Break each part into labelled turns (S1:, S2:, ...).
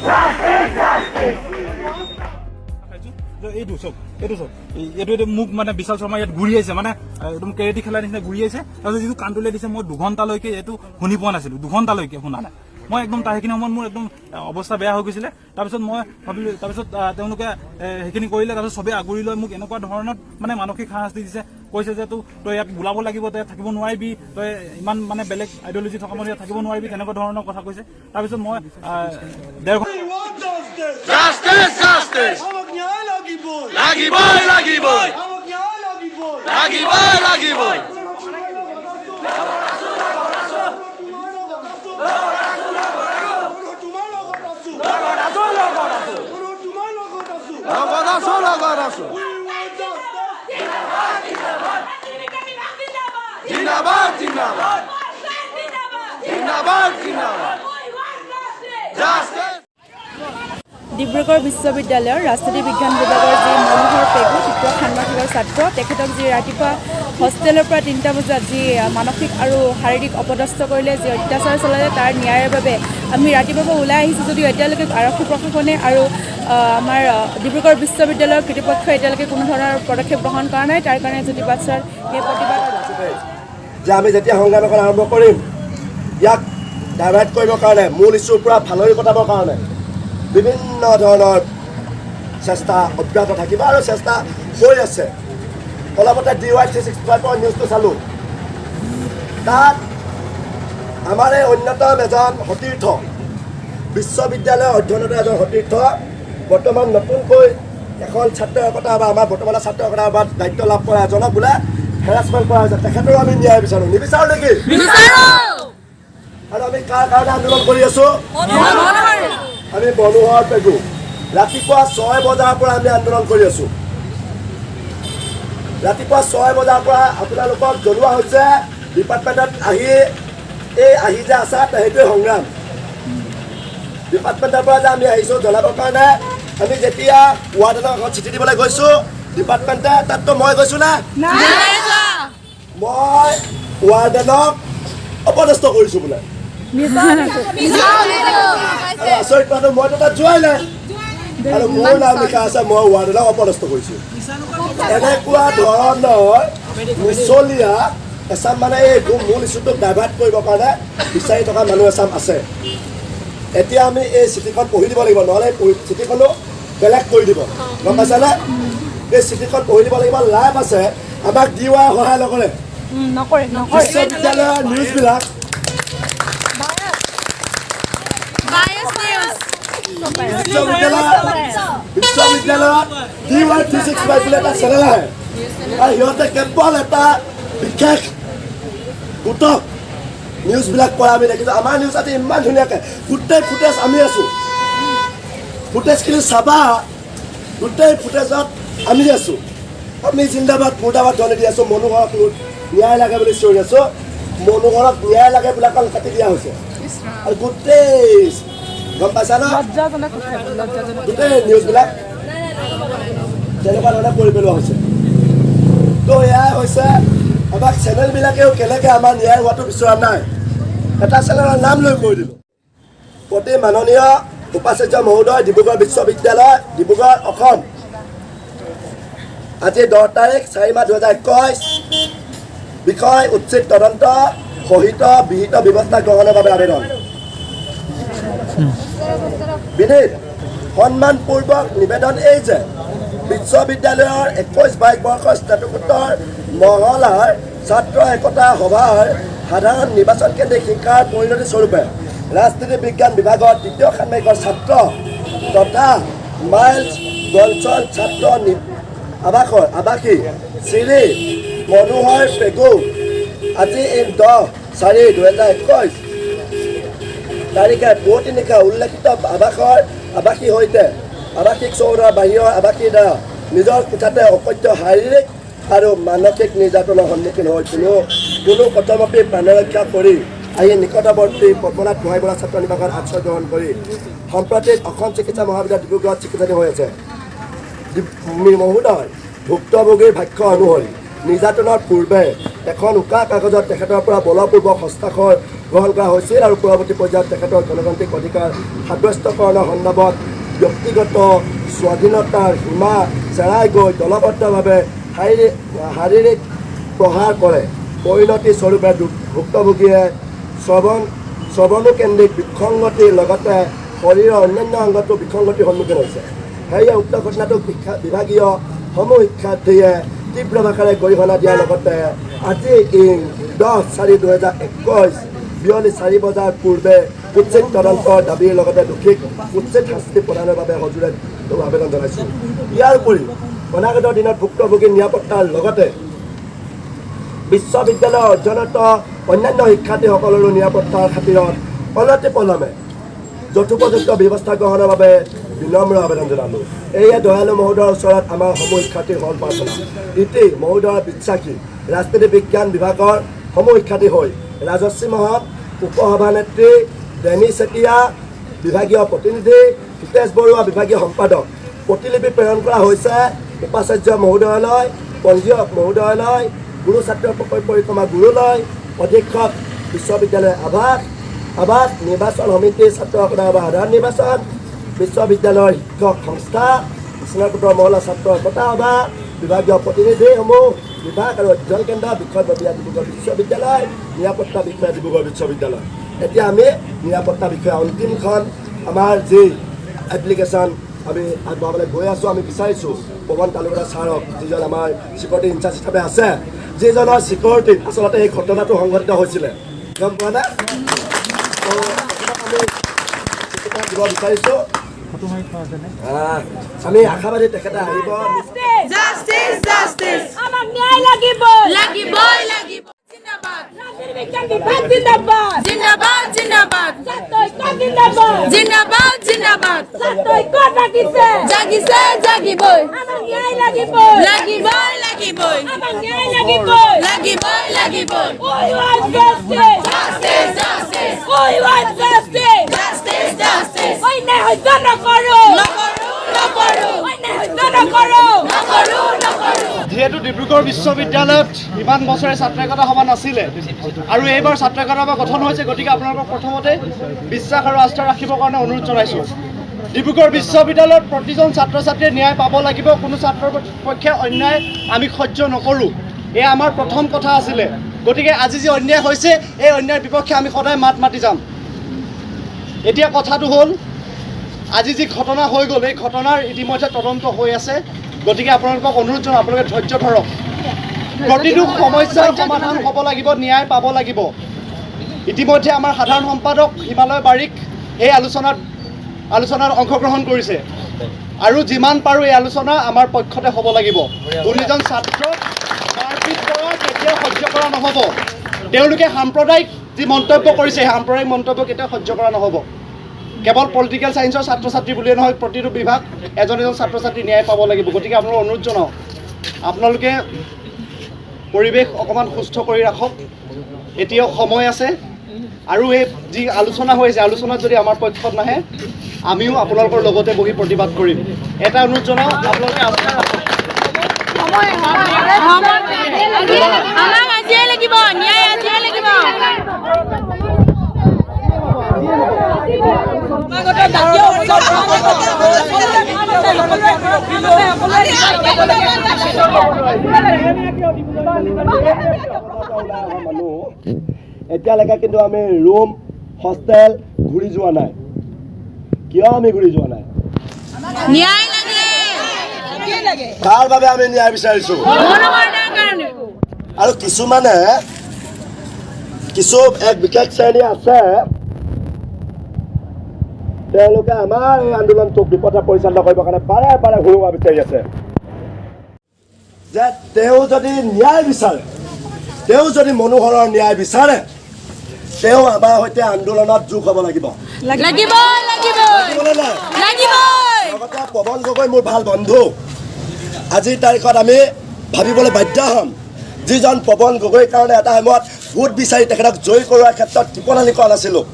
S1: Justice, justice.
S2: এইটো চাওক, এইটো চাওক, এইটো এইটো মোক মানে বিশাল শৰ্মা ইয়াত ঘূৰিয়াইছে, মানে একদম কেৰেটি খেলাৰ নিচিনা ঘূৰিয়াইছে। তাৰপিছত যিটো কাণতলীয়া দিছে, মই 2 ঘণ্টালৈকে এইটো শুনি পোৱা নাছিলো। 2 ঘণ্টালৈকে শুনা নাই মই একদম। তাৰ সেইখিনি সময়ত মোৰ একদম অৱস্থা বেয়া হৈ গৈছিলে। তাৰপিছত মই ভাবিলো, তাৰপিছত তেওঁলোকে সেইখিনি কৰিলে। তাৰপিছত চবেই আগুৰি লৈ মোক এনেকুৱা ধৰণত মানে মানসিক হাৰাশাস্তি দিছে। কৈছে যে তোৰ তই ইয়াত ওলাব লাগিব, তই ইয়াত থাকিব নোৱাৰিবি, তই ইমান মানে বেলেগ আইডিঅলজি থকা মানুহ ইয়াত থাকিব নোৱাৰিবি, তেনেকুৱা ধৰণৰ কথা কৈছে। তাৰপিছত মই 1.5 ঘণ্টা
S3: We want justice!
S1: Justice, justice.
S3: আমাক ন্যায় লাগিবই!
S1: লাগিবই, লাগিবই।
S3: আমাক ন্যায় লাগিবই!
S1: লাগিবই, লাগিবই।
S3: তোমাৰ লগত আছো, তোমাৰ লগত আছো, তোমাৰ লগত আছো।
S1: লগত আছো, লগত আছো।
S3: We want justice!
S1: জিন্দাবাদ, জিন্দাবাদ, জিন্দাবাদ, জিন্দাবাদ। Justice.
S4: Dibrugarh বিশ্ববিদ্যালয়ৰ ৰাজনীতি বিজ্ঞান বিভাগৰ যি মনোহৰ পেগু, তৃতীয় ষান্মাসিকৰ ছাত্ৰ, তেখেতক যি ৰাতিপুৱা হোষ্টেলৰ পৰা 3টা বজাত যি মানসিক আৰু শাৰীৰিক অপদস্থ কৰিলে, যি অত্যাচাৰ চলালে, তাৰ ন্যায়ৰ বাবে আমি ৰাতিপুৱাৰ পৰা ওলাই আহিছোঁ যদিও এতিয়ালৈকে আৰক্ষী প্ৰশাসনে আৰু আমাৰ ডিব্ৰুগড় বিশ্ববিদ্যালয়ৰ কৰ্তৃপক্ষই এতিয়ালৈকে কোনো ধৰণৰ পদক্ষেপ গ্ৰহণ কৰা নাই। তাৰ কাৰণে জ্যোতি বাছৰ এই প্ৰতিবাদ।
S5: যে আমি যেতিয়া সংগ্ৰাম এখন আৰম্ভ কৰিম, ইয়াক ডাইভাৰ্ট কৰিবৰ কাৰণে, মূল ইছ্যুৰ পৰা ফালৰি কটাবৰ কাৰণে বিভিন্ন ধৰণৰ চেষ্টা অব্যাহত থাকিব আৰু চেষ্টা হৈ আছে। অলপতে ডি ৱাই 365ৰ নিউজটো চালোঁ। তাত আমাৰ এই অন্যতম এজন সতীৰ্থ, বিশ্ববিদ্যালয়ৰ অধ্যয়নৰত এজন সতীৰ্থ, বৰ্তমান নতুনকৈ এখন ছাত্ৰ একতা বা আমাৰ বৰ্তমানৰ ছাত্ৰ একতা সভাত দায়িত্ব লাভ কৰা এজনক বোলে হেৰাচমেণ্ট কৰা হৈছে। তেখেতৰো আমি ন্যায় বিচাৰোঁ, নিবিচাৰোঁ নেকি? আৰু আমি কাৰ কাৰণে আন্দোলন কৰি আছোঁ? আমি মনোহৰ পেগু। ৰাতিপুৱা 6 বজাৰ পৰা আমি আন্দোলন কৰি আছোঁ। ৰাতিপুৱা 6 বজাৰ পৰা আপোনালোকক জনোৱা হৈছে, ডিপাৰ্টমেণ্টত আহি এই আহি যে আছা, সেইটোৱে সংগ্ৰাম। ডিপাৰ্টমেণ্টৰ পৰা যে আমি আহিছোঁ জনাবৰ কাৰণে, আমি যেতিয়া ৱাৰ্ডেনক এখন চিঠি দিবলৈ গৈছোঁ ডিপাৰ্টমেণ্টে, তাততো মই গৈছোঁ না, মই ৱাৰ্ডেনক অপদস্থ কৰিছোঁ বোলে। আৰু আচৰিত কথাটো, মইতো তাত যোৱাই নাই আৰু মোৰ নাম লিখা আছে মই ৱাৰ্ডেনক অপদস্থ কৰিছোঁ। এনেকুৱা ধৰণৰ মিছলীয়া এচাম, মানে এই মূল ইছ্যুটোক ডাইভাৰ্ট কৰিবৰ কাৰণে বিচাৰি থকা মানুহ এচাম আছে। এতিয়া আমি এই চিঠিখন পঢ়ি দিব লাগিব, নহ'লে এই চিঠিখনো বেলেগ কৰি দিব, গম পাইছানে? এই চিঠিখন পঢ়ি দিব লাগিব। লাভ আছে, আমাক ডি ৱাই সহায় নকৰে।
S4: নকৰে, নকৰে।
S5: বিশ্ববিদ্যালয়ৰ নিউজবিলাক বিশ্ববিদ্যালয়ত ডি ৱাই 365 বুলি এটা চেনেল আহে আৰু সিহঁতে কেৱল এটা বিশেষ গোটক নিউজবিলাক কৰা আমি দেখিছোঁ। আমাৰ নিউজ আজি ইমান ধুনীয়াকৈ গোটেই ফুটেজ আমি আছোঁ। ফুটেজখিনি চাবা, গোটেই ফুটেজত আমি আছোঁ। আমি জিন্দাবাদ মুৰ্দাবাদ ধ্বনি দি আছোঁ, মনোহৰক ন্যায় লাগে বুলি চিঞৰি আছোঁ। মনোহৰক ন্যায় লাগে বোলাখন কাটি দিয়া হৈছে আৰু গোটেই, গম পাইছা ন,
S4: লজ্জাজনক কথা, লজ্জাজনক।
S5: গোটেই নিউজবিলাক তেনেকুৱা ধৰণে কৰি পেলোৱা হৈছে। তো এয়াই হৈছে, আমাক চেনেলবিলাকেও কেনেকৈ আমাৰ ন্যায় হোৱাটো বিচৰা নাই। এটা চেনেলৰ নাম লৈ কৈ দিলোঁ। প্ৰতি মাননীয় উপাচাৰ্য মহোদয়, ডিব্ৰুগড় বিশ্ববিদ্যালয়, ডিব্ৰুগড়, অসম। আজি 10 তাৰিখ, 4 মাহ 2021। বিষয়: উচিত তদন্ত সহিত বিহিত ব্যৱস্থা গ্ৰহণৰ বাবে আবেদন। বিনীত সন্মানপূৰ্বক নিবেদন এই যে বিশ্ববিদ্যালয়ৰ 21-22 বৰ্ষৰ স্নাতকোত্তৰ মহলাৰ ছাত্ৰ একতা সভাৰ সাধাৰণ নিৰ্বাচন কেন্দ্ৰিক হিংসাৰ পৰিণতি স্বৰূপে ৰাজনীতি বিজ্ঞান বিভাগৰ তৃতীয় ষান্মাসিকৰ ছাত্ৰ তথা মাইলছ গলচন ছাত্ৰ আৱাসৰ আৱাসী শ্ৰী মনোহৰ পেগু আজি এই 10/4/2021 তাৰিখে পুৱতি নিশা উল্লেখিত আৱাসৰ আৱাসী সৈতে আৱাসিক চৌহদৰ বাহিৰৰ আৱাসীৰ দ্বাৰা নিজৰ কোঠাতে অকথ্য শাৰীৰিক আৰু মানসিক নিৰ্যাতনৰ সন্মুখীন হৈ কোনো কোনো কথমপি প্ৰাণৰক্ষা কৰি আহি নিকটৱৰ্তী পদ্মনাথ গোহাঁই বৰা ছাত্ৰ নিবাসত আশ্ৰয় গ্ৰহণ কৰি সম্প্ৰতি অসম চিকিৎসা মহাবিদ্যালয়, ডিব্ৰুগড়ত চিকিৎসাধীন হৈ আছে। মহোদয়, ভুক্তভোগীৰ ভাষ্য অনুসৰি নিৰ্যাতনৰ পূৰ্বে এখন উকা কাগজত তেখেতৰ পৰা বলপূৰ্বক হস্তাক্ষৰ গ্ৰহণ কৰা হৈছিল আৰু পৰৱৰ্তী পৰ্যায়ত তেখেতৰ গণতান্ত্ৰিক অধিকাৰ সাব্যস্তকৰণৰ সন্দৰ্ভত ব্যক্তিগত স্বাধীনতাৰ সীমা চেৰাই গৈ দলবদ্ধভাৱে শাৰীৰিক প্ৰহাৰ কৰে। পৰিণতি স্বৰূপে ভুক্তভোগীয়ে শ্ৰৱণকেন্দ্ৰিক বিসংগতিৰ লগতে শৰীৰৰ অন্যান্য অংগতো বিসংগতিৰ সন্মুখীন হৈছে। সেয়ে উক্ত ঘটনাটোক বিভাগীয় সমূহ শিক্ষাৰ্থীয়ে তীব্ৰ ভাষাৰে গৰিহণা দিয়াৰ লগতে আজি ইং 10/4/2021 বিয়লি 4 বজাৰ পূৰ্বে উচিত তদন্তৰ দাবীৰ লগতে দোষীক উচিত শাস্তি প্ৰদানৰ বাবে সজোৰে আবেদন জনাইছোঁ। ইয়াৰ উপৰি অনাগত দিনত ভুক্তভোগীৰ নিৰাপত্তাৰ লগতে বিশ্ববিদ্যালয়ৰ অধ্যয়নৰত অন্যান্য শিক্ষাৰ্থীসকলৰো নিৰাপত্তাৰ খাতিৰত অনতিপলমে যথোপযুক্ত ব্যৱস্থা গ্ৰহণৰ বাবে বিনম্ৰ আবেদন জনালোঁ। এয়ে দয়ালু মহোদয়ৰ ওচৰত আমাৰ সমূহ শিক্ষাৰ্থীৰ সৰল প্ৰাৰ্থনা। ইতি মহোদয়ৰ বিশ্বাসী ৰাজনীতি বিজ্ঞান বিভাগৰ সমূহ শিক্ষাৰ্থী হৈ ৰাজশ্ৰী মহন্ত, উপসভানেত্ৰী ডেনি চেতিয়া, বিভাগীয় প্ৰতিনিধি হিতেশ বৰুৱা, বিভাগীয় সম্পাদক। প্ৰতিলিপি প্ৰেৰণ কৰা হৈছে উপাচাৰ্য মহোদয়লৈ, পঞ্জীয়ক মহোদয়লৈ, গুৰু ছাত্ৰ পৰিক্ৰমা গুৰুলৈ, অধীক্ষক বিশ্ববিদ্যালয় আৱাস নিৰ্বাচন সমিতি ছাত্ৰ একতা সভা সাধাৰণ নিৰ্বাচন, বিশ্ববিদ্যালয়ৰ শিক্ষক সংস্থা, স্নাতকোত্তৰ মহলা ছাত্ৰ একতা সভা, বিভাগীয় প্ৰতিনিধিসমূহ, বিভাগ আৰু অধ্যয়ন কেন্দ্ৰ, বিষয়ববীয়া ডিব্ৰুগড় বিশ্ববিদ্যালয়, নিৰাপত্তা বিষয়া ডিব্ৰুগড় বিশ্ববিদ্যালয়। এতিয়া আমি নিৰাপত্তা বিষয়া অন্তিমখন আমাৰ যি এপ্লিকেশ্যন আমি আগবঢ়াবলৈ গৈ আছোঁ। আমি বিচাৰিছোঁ পৱন তালুকদাৰ ছাৰক, যিজন আমাৰ চিকিউৰিটি ইনচাৰ্জ হিচাপে আছে, যিজনৰ চিকিউৰিটিত আচলতে এই ঘটনাটো সংঘটিত হৈছিলে, গম পোৱা নাই? আমি দিব বিচাৰিছোঁ। আমি আশাবাদী তেখেতে আহিব।
S6: যিহেতু ডিব্ৰুগড় বিশ্ববিদ্যালয়ত ইমান বছৰে ছাত্ৰ একতা সভা নাছিলে আৰু এইবাৰ ছাত্ৰ একতা সভা গঠন হৈছে, গতিকে আপোনালোকক প্ৰথমতে বিশ্বাস আৰু আস্থা ৰাখিবৰ কাৰণে অনুৰোধ জনাইছোঁ। ডিব্ৰুগড় বিশ্ববিদ্যালয়ত প্ৰতিজন ছাত্ৰ ছাত্ৰীয়ে ন্যায় পাব লাগিব, কোনো ছাত্ৰৰ পক্ষে অন্যায় আমি সহ্য নকৰোঁ, এয়া আমাৰ প্ৰথম কথা আছিলে। গতিকে আজি যি অন্যায় হৈছে, এই অন্যায়ৰ বিপক্ষে আমি সদায় মাত মাতি যাম। এতিয়া কথাটো হ'ল, আজি যি ঘটনা হৈ গ'ল, এই ঘটনাৰ ইতিমধ্যে তদন্ত হৈ আছে। গতিকে আপোনালোকক অনুৰোধ জনাওঁ, আপোনালোকে ধৈৰ্য ধৰক। প্ৰতিটো সমস্যাৰ সমাধান হ'ব লাগিব, ন্যায় পাব লাগিব। ইতিমধ্যে আমাৰ সাধাৰণ সম্পাদক হিমালয় বাৰিক এই আলোচনাত অংশগ্ৰহণ কৰিছে আৰু যিমান পাৰোঁ এই আলোচনা আমাৰ পক্ষতে হ'ব লাগিব। কোনোজন ছাত্ৰক মাৰপিট কৰা কেতিয়াও সহ্য কৰা নহ'ব। তেওঁলোকে সাম্প্ৰদায়িক যি মন্তব্য কৰিছে, সেই সাম্প্ৰদায়িক মন্তব্য কেতিয়াও সহ্য কৰা নহ'ব। কেৱল পলিটিকেল ছায়েন্সৰ ছাত্ৰ ছাত্ৰী বুলিয়ে নহয়, প্ৰতিটো বিভাগ এজন এজন ছাত্ৰ ছাত্ৰী ন্যায় পাব লাগিব। গতিকে আপোনালোক অনুৰোধ জনাওঁ, আপোনালোকে পৰিৱেশ অকণমান সুস্থ কৰি ৰাখক। এতিয়াও সময় আছে আৰু এই যি আলোচনা হৈ আছে, আলোচনাত যদি আমাৰ পক্ষত নাহে, আমিও আপোনালোকৰ লগতে বহি প্ৰতিবাদ কৰিম। এটা অনুৰোধ জনাওঁ, আপোনালোকে আস্থা ৰাখক।
S5: এতিয়ালৈকে কিন্তু আমি ৰুম হোষ্টেল ঘূৰি যোৱা নাই। কিয় আমি ঘূৰি যোৱা নাই? তাৰ বাবে আমি ন্যায় বিচাৰিছো। আৰু কিছুমানে কিছু এক বিশেষ শ্ৰেণী আছে, তেওঁলোকে আমাৰ এই আন্দোলনটোক বিপথে পৰিচালিত কৰিবৰ কাৰণে বাৰে বাৰে সুৰুঙা বিচাৰি আছে যে তেওঁ যদি ন্যায় বিচাৰে, তেওঁ যদি মনোহৰৰ ন্যায় বিচাৰে, তেওঁ আমাৰ সৈতে আন্দোলনত যোগ হ'ব লাগিব। লগতে পৱন গগৈ মোৰ ভাল বন্ধু। আজিৰ তাৰিখত আমি ভাবিবলৈ বাধ্য হ'ম, যিজন পৱন গগৈৰ কাৰণে এটা সময়ত ভোট বিচাৰি তেখেতক জয়ী কৰোৱাৰ ক্ষেত্ৰত কৃপণালি কৰা নাছিলোঁ,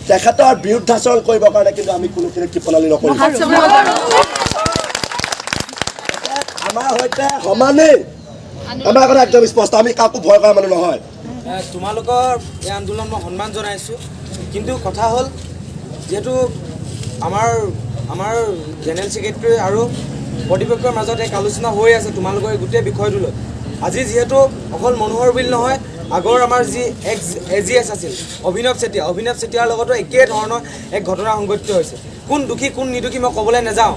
S5: তেখেতৰ বিৰুদ্ধাচৰণ কৰিবৰ কাৰণে কিন্তু আমি কোনোখিনি কৃপণালি নকৰোঁ। আমাৰ সৈতে সমানেই আমাৰ কথা একদম স্পষ্ট, আমি কাকো ভয় কৰা মানুহ নহয়।
S7: তোমালোকৰ এই আন্দোলন মই সন্মান জনাইছোঁ, কিন্তু কথা হ'ল যিহেতু আমাৰ আমাৰ জেনেৰেল ছেক্ৰেটেৰী আৰু কৰ্তৃপক্ষৰ মাজত এক আলোচনা হৈ আছে তোমালোকৰ এই গোটেই বিষয়টো লৈ। আজি যিহেতু অকল মনোহৰ বিল নহয়, আগৰ আমাৰ যি এক্স এ জি এছ আছিল অভিনৱ চেতিয়া, অভিনৱ চেতিয়াৰ লগতো একে ধৰণৰ এক ঘটনা সংঘটিত হৈছে। কোন দোষী কোন নিৰ্দোষী মই ক'বলৈ নাযাওঁ,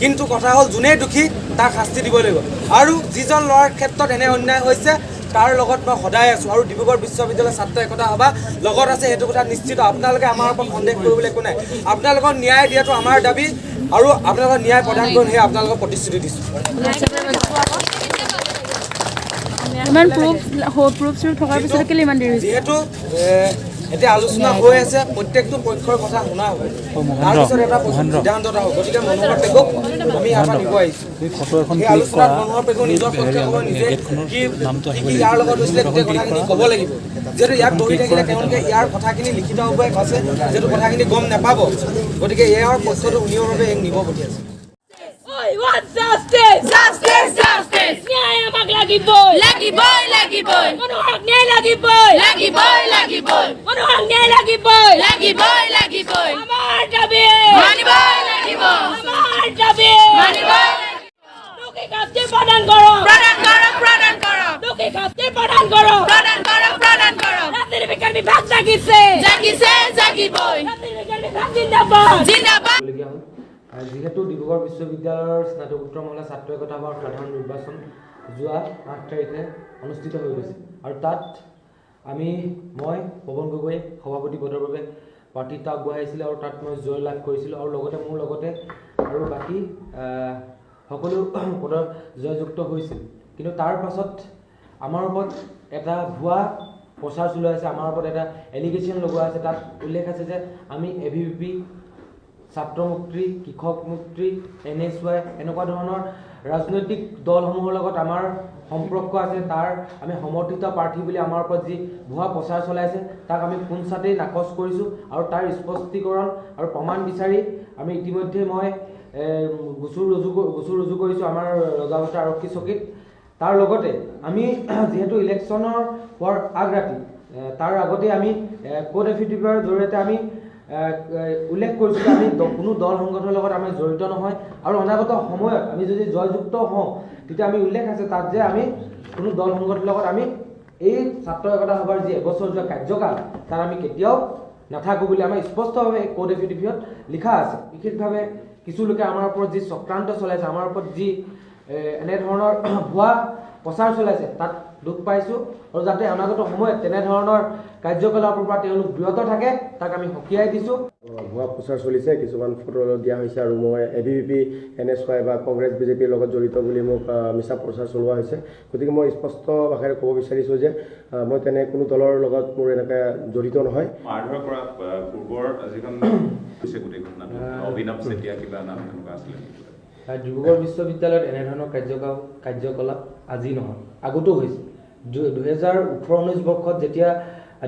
S7: কিন্তু কথা হ'ল যোনেই দোষী তাক শাস্তি দিব লাগিব। আৰু যিজন ল'ৰাৰ ক্ষেত্ৰত এনে অন্যায় হৈছে তাৰ লগত মই সদায় আছোঁ, আৰু ডিব্ৰুগড় বিশ্ববিদ্যালয়ৰ ছাত্ৰ একতা সভা লগত আছে, সেইটো কথা নিশ্চিত। আপোনালোকে আমাৰ ওপৰত সন্দেহ কৰিবলৈ একো নাই, আপোনালোকৰ ন্যায় দিয়াটো আমাৰ দাবী আৰু আপোনালোকৰ ন্যায় প্ৰদান কৰিম, সেই আপোনালোকক প্ৰতিশ্ৰুতি দিছোঁ।
S4: ইমান প্ৰুফ প্ৰুফ চ্ৰুফ থকাৰ পিছতো কেলে ইমান দেৰি হৈছে?
S7: যিহেতু এতিয়া আলোচনা হৈ আছে, প্ৰত্যেকটো পক্ষৰ কথা শুনা হ'ব, তাৰপিছত এটা সিদ্ধান্ত এটা হ'ব। গতিকে মনোহৰ পেগুক আমি ইয়াৰ পৰা নিব আহিছোঁ। সেই আলোচনাত মনোহৰ পেগু নিজৰ পক্ষে ক'ব, নিজে কি কি ইয়াৰ লগত হৈছিলে গোটেই কথাখিনি ক'ব লাগিব। যিহেতু ইয়াত বহি থাকিলে তেওঁলোকে ইয়াৰ কথাখিনি লিখিতভাৱে আছে, যিহেতু কথাখিনি গম নাপাব, গতিকে ইয়াৰ পক্ষটো শুনিবৰ বাবে এক নিব পঠিয়াইছে।
S8: যিহেতু ডিব্ৰুগড় বিশ্ববিদ্যালয়ৰ স্নাতকোত্তৰ মহলা ছাত্ৰ একতা সভাৰ সাধাৰণ নিৰ্বাচন যোৱা 8 তাৰিখে অনুষ্ঠিত হৈ গৈছে, আৰু তাত মই পৱন গগৈয়ে সভাপতি পদৰ বাবে প্ৰাৰ্থিত্ব আগবঢ়াইছিলোঁ আৰু তাত মই জয় লাভ কৰিছিলোঁ, আৰু লগতে মোৰ লগতে আৰু বাকী সকলো পদত জয়যুক্ত হৈছিল। কিন্তু তাৰ পাছত আমাৰ ওপৰত এটা ভুৱা প্ৰচাৰ চলোৱা হৈছে, আমাৰ ওপৰত এটা এলিগেশ্যন লগোৱা আছে। তাত উল্লেখ আছে যে আমি এ ভি পি, ছাত্ৰ মুক্তি, কৃষক মুক্তি, এন এছ ৱাই এনেকুৱা ধৰণৰ ৰাজনৈতিক দলসমূহৰ লগত আমাৰ সম্পৰ্ক আছে, তাৰ আমি সমৰ্থিত প্ৰাৰ্থী বুলি আমাৰ ওপৰত যি ভুৱা প্ৰচাৰ চলাইছে তাক আমি পোনছাটেই নাকচ কৰিছোঁ, আৰু তাৰ স্পষ্টীকৰণ আৰু প্ৰমাণ বিচাৰি আমি ইতিমধ্যে মই গোচৰ ৰুজু কৰিছোঁ আমাৰ ৰজাভটা আৰক্ষী চকীত। তাৰ লগতে আমি যিহেতু ইলেকশ্যনৰ হোৱাৰ আগৰাতি তাৰ আগতেই আমি কোৰ্ট এফিডেভিটৰ জৰিয়তে আমি উল্লেখ কৰিছোঁ যে আমি কোনো দল সংগঠনৰ লগত আমি জড়িত নহয়, আৰু অনাগত সময়ত আমি যদি জয়যুক্ত হওঁ তেতিয়া আমি উল্লেখ আছে তাত যে আমি কোনো দল সংগঠনৰ লগত আমি এই ছাত্ৰ একতা সভাৰ যি এবছৰ যোৱা কাৰ্যকাল তাত আমি কেতিয়াও নাথাকোঁ বুলি আমাৰ স্পষ্টভাৱে এই কোৰ্ট এফিডেভিটত লিখা আছে। বিশেষভাৱে কিছু লোকে আমাৰ ওপৰত যি চক্ৰান্ত চলাইছে, আমাৰ ওপৰত যি এনেধৰণৰ ভুৱা প্ৰচাৰ চলাইছে তাত দুখ পাইছোঁ, আৰু যাতে অনাগত সময়ত তেনেধৰণৰ কাৰ্যকলাপৰ পৰা তেওঁলোক বিৰত থাকে তাক আমি সকীয়াই দিছোঁ।
S9: ভুৱা প্ৰচাৰ চলিছে, কিছুমান ফটো দিয়া হৈছে, আৰু মই A B V P, N S Y বা কংগ্ৰেছ বিজেপিৰ লগত জড়িত বুলি মোক মিছা প্ৰচাৰ চলোৱা হৈছে। গতিকে মই স্পষ্ট ভাষাৰে ক'ব বিচাৰিছোঁ যে মই তেনে কোনো দলৰ লগত মোৰ এনেকৈ জড়িত নহয়।
S10: মাৰধৰ কৰা পূৰ্বৰ যিখন হৈছে গোটেই ঘটনাটো অভিনৱ চেতিয়া কিবা নাম তেনেকুৱা আছিলে।
S8: ডিব্ৰুগড় বিশ্ববিদ্যালয়ত এনেধৰণৰ কাৰ্যকলাপ আজি নহয়, আগতো হৈছে। 2018-19 বৰ্ষত যেতিয়া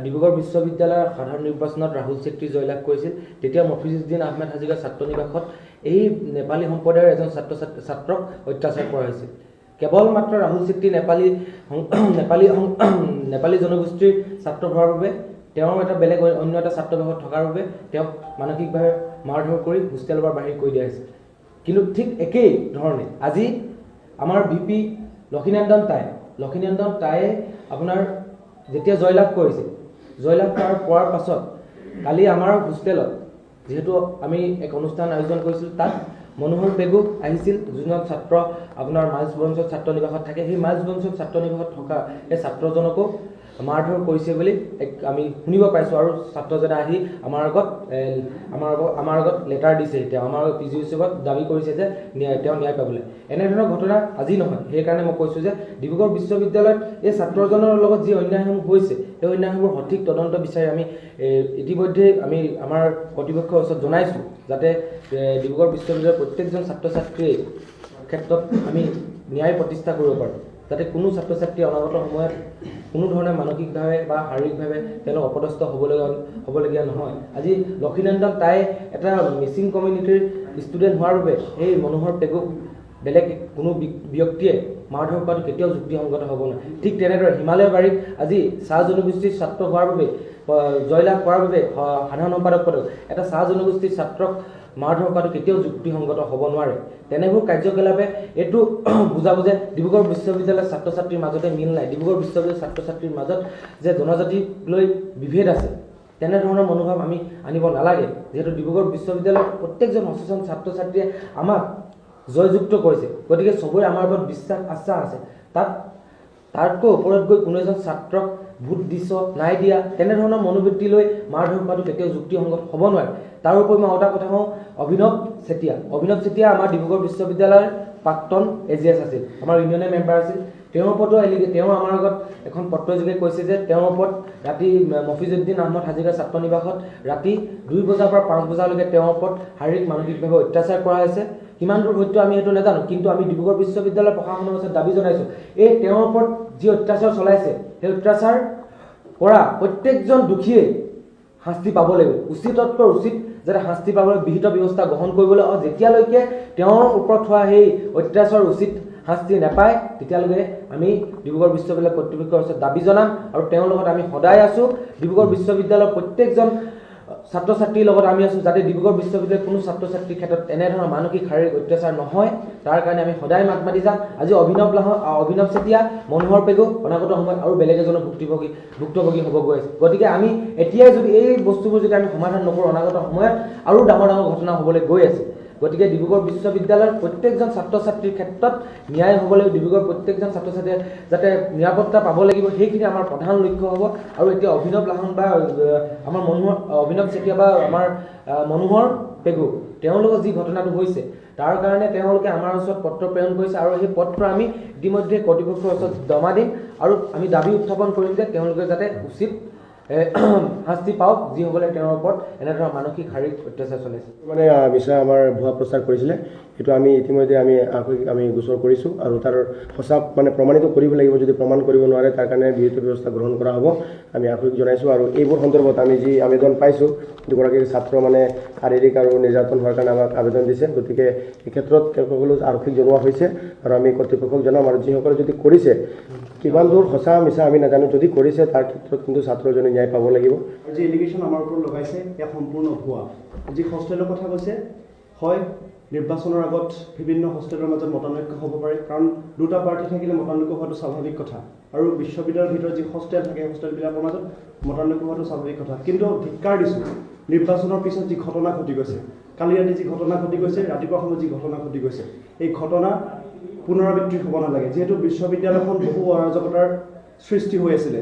S8: ডিব্ৰুগড় বিশ্ববিদ্যালয়ৰ সাধাৰণ নিৰ্বাচনত ৰাহুল চেত্ৰী জয়লাভ কৰিছিল, তেতিয়া মফিজুদ্দিন আহমেদ হাজিকা ছাত্ৰ নিবাসত এই নেপালী সম্প্ৰদায়ৰ এজন ছাত্ৰক অত্যাচাৰ কৰা হৈছিল। কেৱল মাত্ৰ ৰাহুল চেত্ৰী নেপালী নেপালী নেপালী জনগোষ্ঠীৰ ছাত্ৰ হোৱাৰ বাবে, তেওঁৰ এটা বেলেগ অন্য এটা ছাত্ৰবাসত থকাৰ বাবে তেওঁক মানসিকভাৱে মাৰধৰ কৰি হোষ্টেলৰ পৰা বাহিৰ কৰি দিয়া হৈছিল। কিন্তু ঠিক একেই ধৰণে আজি আমাৰ ভি পি লক্ষীনন্দন টায়ে আপোনাৰ যেতিয়া জয়লাভ কৰিছে, জয়লাভ কৰাৰ পাছত কালি আমাৰ হোষ্টেলত যিহেতু আমি এক অনুষ্ঠান আয়োজন কৰিছিলোঁ, তাত মনোহৰ পেগু আহিছিল, যোনজন ছাত্ৰ আপোনাৰ মাইলছ বঞ্চত ছাত্ৰ নিবাসত থাকে, সেই মাইলছ বঞ্চত ছাত্ৰ নিবাসত থকা সেই ছাত্ৰজনকো মাৰধৰ কৰিছে বুলি এক আমি শুনিব পাইছোঁ। আৰু ছাত্ৰজনে আহি আমাৰ আগত লেটাৰ দিছে, তেওঁ আমাৰ পি জি ওচৰত দাবী কৰিছে যে তেওঁ ন্যায় পাবলৈ। এনেধৰণৰ ঘটনা আজি নহয়, সেইকাৰণে মই কৈছোঁ যে ডিব্ৰুগড় বিশ্ববিদ্যালয়ত এই ছাত্ৰজনৰ লগত যি অন্যায়সমূহ হৈছে সেই অন্যায়সমূহ সঠিক তদন্ত বিচাৰি আমি ইতিমধ্যে আমি আমাৰ কৰ্তৃপক্ষৰ ওচৰত জনাইছোঁ, যাতে ডিব্ৰুগড় বিশ্ববিদ্যালয়ৰ প্ৰত্যেকজন ছাত্ৰ ছাত্ৰীৰ ক্ষেত্ৰত আমি ন্যায় প্ৰতিষ্ঠা কৰিব পাৰোঁ, যাতে কোনো ছাত্ৰ ছাত্ৰীয়ে অনাগত সময়ত কোনো ধৰণে মানসিকভাৱে বা শাৰীৰিকভাৱে তেওঁলোক অপদস্থ হ'বলগীয়া নহয়। আজি লক্ষীনন্দন তাই এটা মিচিং কমিউনিটিৰ ষ্টুডেণ্ট হোৱাৰ বাবে সেই মনোহৰ পেগুক বেলেগ কোনো ব্যক্তিয়ে মাৰধৰ কৰাটো কেতিয়াও যুক্তিসংগত হ'ব নোৱাৰে। ঠিক তেনেদৰে হিমালয় বাৰীত আজি চাহ জনগোষ্ঠীৰ ছাত্ৰ হোৱাৰ বাবে, জয়লাভ কৰাৰ বাবে সাধাৰণ সম্পাদক পদক এটা চাহ জনগোষ্ঠীৰ ছাত্ৰক মাৰধৰ কৰাটো কেতিয়াও যুক্তিসংগত হ'ব নোৱাৰে। তেনেবোৰ কাৰ্যকলাপে এইটো বুজাব যে ডিব্ৰুগড় বিশ্ববিদ্যালয়ৰ ছাত্ৰ ছাত্ৰীৰ মাজতে মিল নাই, ডিব্ৰুগড় বিশ্ববিদ্যালয়ৰ ছাত্ৰ ছাত্ৰীৰ মাজত যে জনজাতিক লৈ বিভেদ আছে, তেনেধৰণৰ মনোভাৱ আমি আনিব নালাগে। যিহেতু ডিব্ৰুগড় বিশ্ববিদ্যালয়ৰ প্ৰত্যেকজন সচেতন ছাত্ৰ ছাত্ৰীয়ে আমাক জয়যুক্ত কৰিছে, গতিকে চবৰে আমাৰ ওপৰত বিশ্বাস আস্থা আছে। তাতকৈ ওপৰত গৈ কোনো এজন ছাত্ৰক ভোট দিছ নাই দিয়া তেনেধৰণৰ মনোবৃত্তি লৈ মাৰধৰ কৰাটো কেতিয়াও যুক্তিসংগত হ'ব নোৱাৰে। তাৰোপৰি মই আৰু এটা কথা কওঁ, অভিনৱ চেতিয়া আমাৰ ডিব্ৰুগড় বিশ্ববিদ্যালয়ৰ প্ৰাক্তন AGS আছিল, আমাৰ ইউনিয়নৰ মেম্বাৰ আছিল। তেওঁৰ ওপৰতো তেওঁ আমাৰ আগত এখন পত্ৰযোগে কৈছে যে তেওঁৰ ওপৰত ৰাতি মফিজুদ্দিন আহমদ হাজৰিকা ছাত্ৰ নিবাসত ৰাতি 2 বজাৰ পৰা 5 বজালৈকে তেওঁৰ ওপৰত শাৰীৰিক মানসিকভাৱে অত্যাচাৰ কৰা হৈছে। কিমান দূৰ সত্য আমি সেইটো নাজানো, কিন্তু আমি ডিব্ৰুগড় বিশ্ববিদ্যালয়ৰ প্ৰশাসনৰ ওচৰত দাবী জনাইছোঁ, এই তেওঁৰ ওপৰত যি অত্যাচাৰ চলাইছে সেই অত্যাচাৰ কৰা প্ৰত্যেকজন দোষীয়ে শাস্তি পাব লাগিব, উচিততকৈ উচিত যাতে শাস্তি পাবলৈ বিহিত ব্যৱস্থা গ্ৰহণ কৰিবলৈ, আৰু যেতিয়ালৈকে তেওঁৰ ওপৰত হোৱা সেই অত্যাচাৰৰ উচিত শাস্তি নাপায় তেতিয়ালৈকে আমি ডিব্ৰুগড় বিশ্ববিদ্যালয় কৰ্তৃপক্ষৰ ওচৰত দাবী জনাম আৰু তেওঁৰ লগত আমি সদায় আছোঁ। ডিব্ৰুগড় বিশ্ববিদ্যালয়ৰ প্ৰত্যেকজন ছাত্ৰ ছাত্ৰীৰ লগত আমি আছোঁ, যাতে ডিব্ৰুগড় বিশ্ববিদ্যালয়ৰ কোনো ছাত্ৰ ছাত্ৰীৰ ক্ষেত্ৰত এনেধৰণৰ মানসিক শাৰীৰিক অত্যাচাৰ নহয়, তাৰ কাৰণে আমি সদায় মাত মাতি যাম। আজি অভিনৱ চেতিয়া, মনোহৰ পেগু অনাগত সময়ত আৰু বেলেগ এজনৰ ভুক্তভোগী হ'ব গৈ আছে। গতিকে আমি এতিয়াই যদি এই বস্তুবোৰ যদি আমি সমাধান নকৰোঁ, অনাগত সময়ত আৰু ডাঙৰ ডাঙৰ ঘটনা হ'বলৈ গৈ আছে। গতিকে ডিব্ৰুগড় বিশ্ববিদ্যালয়ৰ প্ৰত্যেকজন ছাত্ৰ ছাত্ৰীৰ ক্ষেত্ৰত ন্যায় হ'ব লাগিব, ডিব্ৰুগড় প্ৰত্যেকজন ছাত্ৰ ছাত্ৰীয়ে যাতে নিৰাপত্তা পাব লাগিব, সেইখিনি আমাৰ প্ৰধান লক্ষ্য হ'ব। আৰু এতিয়া অভিনৱ লাহন বা আমাৰ মনোহৰ অভিনৱ চেতিয়া বা আমাৰ মনোহৰ পেগু তেওঁলোকৰ যি ঘটনাটো হৈছে তাৰ কাৰণে তেওঁলোকে আমাৰ ওচৰত পত্ৰ প্ৰেৰণ কৰিছে আৰু সেই পত্ৰ আমি ইতিমধ্যে কৰ্তৃপক্ষৰ ওচৰত জমা দিম আৰু আমি দাবী উত্থাপন কৰিম যে তেওঁলোকে যাতে উচিত শাস্তি পাওক, যিসকলে তেওঁৰ ওপৰত এনেধৰণৰ মানসিক শাৰীৰিক অত্যাচাৰ চলাইছে।
S9: মানে মিছা আমাৰ ভুৱা প্ৰচাৰ কৰিছিলে, সেইটো আমি ইতিমধ্যে আমি গোচৰ কৰিছোঁ আৰু তাৰ সঁচা মানে প্ৰমাণিত কৰিব লাগিব। যদি প্ৰমাণ কৰিব নোৱাৰে তাৰ কাৰণে বিহিত ব্যৱস্থা গ্ৰহণ কৰা হ'ব, আমি আৰক্ষীক জনাইছোঁ। আৰু এইবোৰ সন্দৰ্ভত আমি যি আবেদন পাইছোঁ, দুগৰাকী ছাত্ৰ মানে শাৰীৰিক আৰু নিৰ্যাতন হোৱাৰ কাৰণে আমাক আবেদন দিছে, গতিকে এই ক্ষেত্ৰত তেওঁসকলো আৰক্ষীক জনোৱা হৈছে আৰু আমি কৰ্তৃপক্ষক জনাম। আৰু যিসকলে যদি কৰিছে, কিমান দূৰ সঁচা মিছা আমি নাজানো, যদি কৰিছে তাৰ ক্ষেত্ৰত কিন্তু ছাত্ৰজনে ন্যায় পাব লাগিব।
S6: যি এলিগেশ্যন আমাৰ ওপৰত লগাইছে এয়া সম্পূৰ্ণ ভুৱা। যি হোষ্টেলৰ কথা কৈছে, হয় নিৰ্বাচনৰ আগত বিভিন্ন হোষ্টেলৰ মাজত মতানৈক্য হ'ব পাৰে, কাৰণ দুটা পাৰ্টি থাকিলে মতানৈক্য হোৱাটো স্বাভাৱিক কথা, আৰু বিশ্ববিদ্যালয়ৰ ভিতৰত যি হোষ্টেল থাকে হোষ্টেলবিলাকৰ মাজত মতানৈক্য হোৱাটো স্বাভাৱিক কথা। কিন্তু ধিক্কাৰ দিছোঁ, নিৰ্বাচনৰ পিছত যি ঘটনা ঘটি গৈছে, কালি ৰাতি যি ঘটনা ঘটি গৈছে, ৰাতিপুৱা সময়ত যি ঘটনা ঘটি গৈছে, এই ঘটনা পুনৰাবৃত্তি হ'ব নালাগে। যিহেতু বিশ্ববিদ্যালয়খন বহু অৰাজকতাৰ সৃষ্টি হৈ আছিলে।